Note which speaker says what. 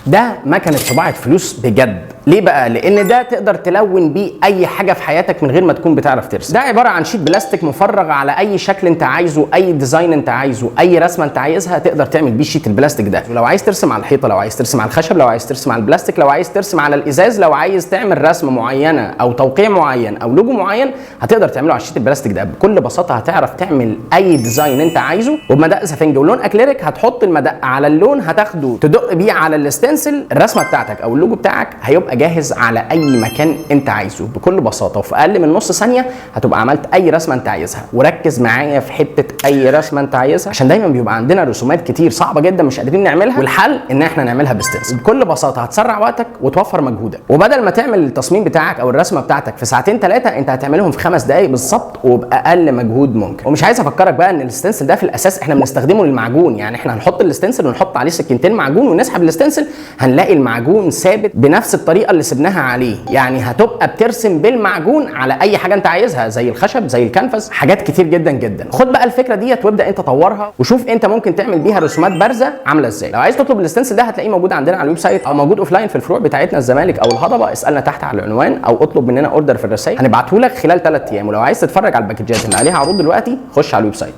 Speaker 1: ده مكنه طباعه فلوس بجد. ليه بقى؟ لان ده تقدر تلون بيه اي حاجة في حياتك من غير ما تكون بتعرف ترسم. ده عبارة عن sheet بلاستيك مفرغ على اي شكل انت عايزه، اي design انت عايزه، اي رسمه انت عايزها تقدر تعمل بيه sheet البلاستيك ده. لو عايز ترسم على الحيطة، لو عايز ترسم على الخشب، لو عايز ترسم على البلاستيك، لو عايز ترسم على الازاز، لو عايز تعمل رسمه معينة او توقيع معين او لوجو معين، هتقدر تعمله على ال sheet البلاستيك ده بكل بساطة. هتعرف تعمل اي design انت عايزه. وبمدق سفنج ولون اكليريك، هتحط المدق على اللون، هتاخده تدق بيه على ال stencil، الرسمة بتاعتك او اللوجو بتاعك هيبقى جاهز على اي مكان انت عايزه بكل بساطه، وفي اقل من نص ثانية هتبقى عملت اي رسمه انت عايزها. وركز معايا في حتة اي رسمه انت عايزها، عشان دايما بيبقى عندنا رسومات كتير صعبة جدا مش قادرين نعملها، والحل ان احنا نعملها ب stencil. بكل بساطة هتسرع وقتك وتوفر مجهودك، وبدل ما تعمل التصميم بتاعك او الرسمة بتاعتك في ساعتين ثلاثة، انت هتعملهم في 5 دقائق بالظبط وباقل مجهود ممكن. ومش عايز افكرك بقى ان ال stencil ده في الاساس احنا بنستخدمه للمعجون، يعني احنا هنحط ال stencil ونحط عليه سكينتين معجون ونسحب ال stencil، هنلاقي المعجون ثابت بنفس الطريقة اللي سبناها عليه. يعني هتبقى بترسم بالمعجون على اي حاجة انت عايزها، زي الخشب، زي الكانفاس، حاجات كتير جدا جدا. خد بقى الفكرة ديت وابدا انت طورها وشوف انت ممكن تعمل بيها رسومات بارزة عامله ازاي. لو عايز تطلب ال stencil ده هتلاقيه موجود عندنا على ال website او موجود offline في الفروع بتاعتنا الزمالك او الهضبه. اسالنا تحت على العنوان او اطلب مننا order في الرسائل، هنبعته لك خلال 3 ايام. ولو عايز تتفرج على الباكجات اللي عليها عروض دلوقتي، خش على ال website.